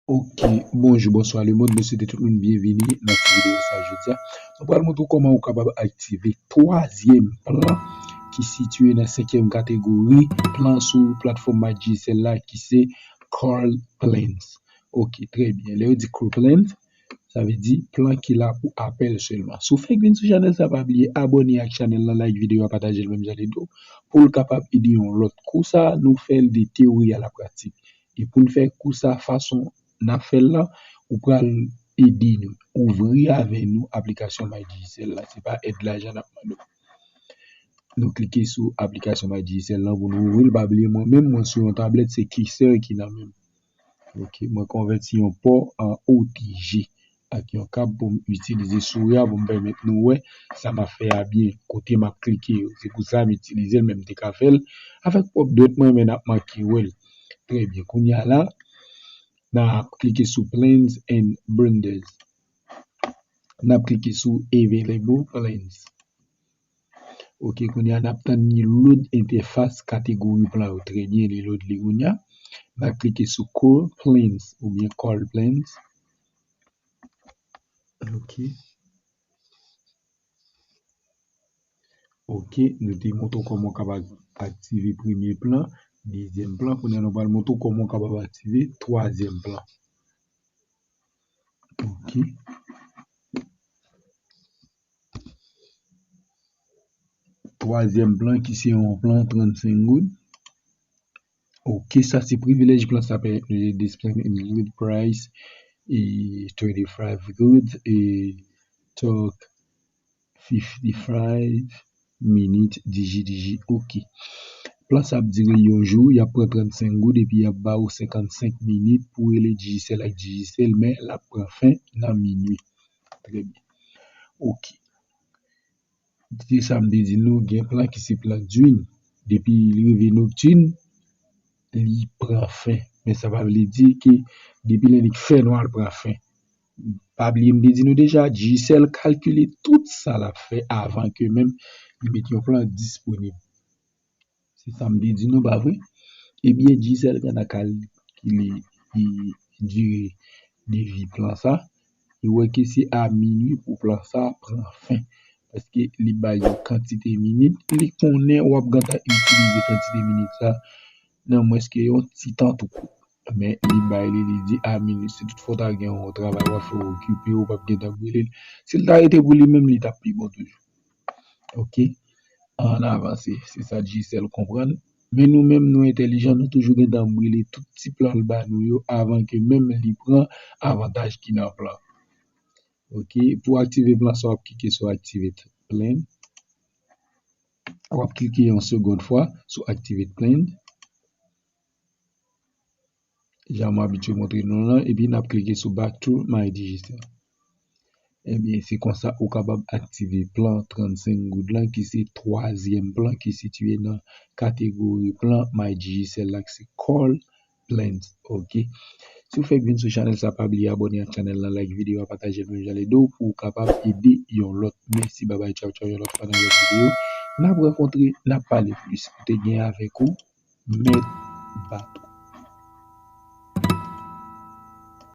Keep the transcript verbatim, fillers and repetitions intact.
Ok, bonjou, bonswa lemonn, mwen swete tout moun byenvini nan ti videyo sa jodi a. Nou pral montre w kòman ou kapab aktive twazyèm plan ki sitiye nan senkyèm kategori plan sou platfòm MyDigicel la ki se Call Plans. Ok, trè byen. Lè yo di Call Plans, sa vle di plan ki la pou apèl sèlman. Si w fèk vin sou chanèl sa, pa bliye abòne ak chanèl lan, like videyo a, pataje l menm jan li dou pou l kapab ede yon lòt. Kou sa, nou fè l de teyori a la pratik. E pou n fè kou sa fason n ap fè l la, ou pral ede nou ouvri avè nou aplikasyon MyDigicel la. Se pa èd lajan n ap mande w. Nou klike sou aplikasyon MyDigicel lan pou nou ouvri l. Pa bliye mwen menm, mwen sou yon tablèt, se Kickstart ki nan men m. Ok, mwen konvèti yon pò an O T G ak yon kab pou m itilize souri a pou m pèmèt nou wè sa m ap fè a byen, kote m ap klike yo. Se pou sa m itilize l, men m te ka fè l avèk pwòp dwèt mwen, men n ap manke wè l. Trè byen. Kounye a la, n ap klike sou Plans and Bundles. N ap klike sou Available Plans. Ok, kounye a n ap tann li load entèfas kategori plan yo. Trè byen, li load li kounye a. N ap klike sou Call Plans oubyen Call Plans. Ok. Ok, nou te montre w kòman w kapab aktive premye plan, dezyèm plan. Kounye a nou pral montre w kòman w kapab aktive twazyèm plan. Ok. Twazyèm plan ki se yon plan trannsenk goud. Ok, sa se privilèj plan sa pèmèt nou de display in good price e twenty-five goud e talk fifty-five minute digi digi. Ok. Plan sa ap dire yon jou, y ap pran trannsenk goud epi y ap ba ou senkannsenk minit pou rele Digicel ak Digicel, men l ap pran fen nan minui. Trè byen. Ok. Se sa m te di nou, gen plan ki se plan diurn. Depi li rive noktin, li pran fen. Men sa pa vle di ke depi lè li fè nwa, l pran fen. Pa bliye m te di nou deja, Digicel kalkile tout sa l ap fè avan ke menm li met yon plan disponib. Se sa m te di nou, pa vre? Ebyen, Digicel gentan kalkile dire de vi plan sa. Li wè ke se a minui pou plan sa pran fen. Paske li bay yon kantite minit, li konnen w ap gentan itilize kantite minit sa nan mwens ke yon ti tan tou kout. Men li bay li, li di a minit. Si toutfwa w ta gen yon travay w ap fè, w okipe, ou p ap gentan brile l. Si l ta rete pou li menm, li t ap pi bon toujou. Ok? Ann avanse. Se sa Digicel konprann. Men nou menm, nou entèlijan, nou toujou gentan brile tout ti plan l ba nou yo avan ke menm li pran avantaj ki nan plan. Ok? Pou aktive plan sa, w ap klike sou Activate Plan. W ap klike yon segond fwa sou Activate Plan. Jan mwen abitye montre nou lan, epi n ap klike sou Back to My Digicel. Ebyen, se konsa ou kapab aktive plan trannsenk goud lan, ki se twazyèm plan ki sitiye nan kategori plan My Digicel la, ki se Call Plans. Ok. Si w fèk vin sou chanèl sa, pa bliye abòne ak chanèl lan, like videyo a, pataje l menm jan l ede w pou w kapab ede yon lòt. Mèsi, babay, tchaw, tchaw, yon lòt fwa nan yon lòt videyo. N ap rankontre, n ap pale plis. Ou te gen avèk ou, Mèt Bato.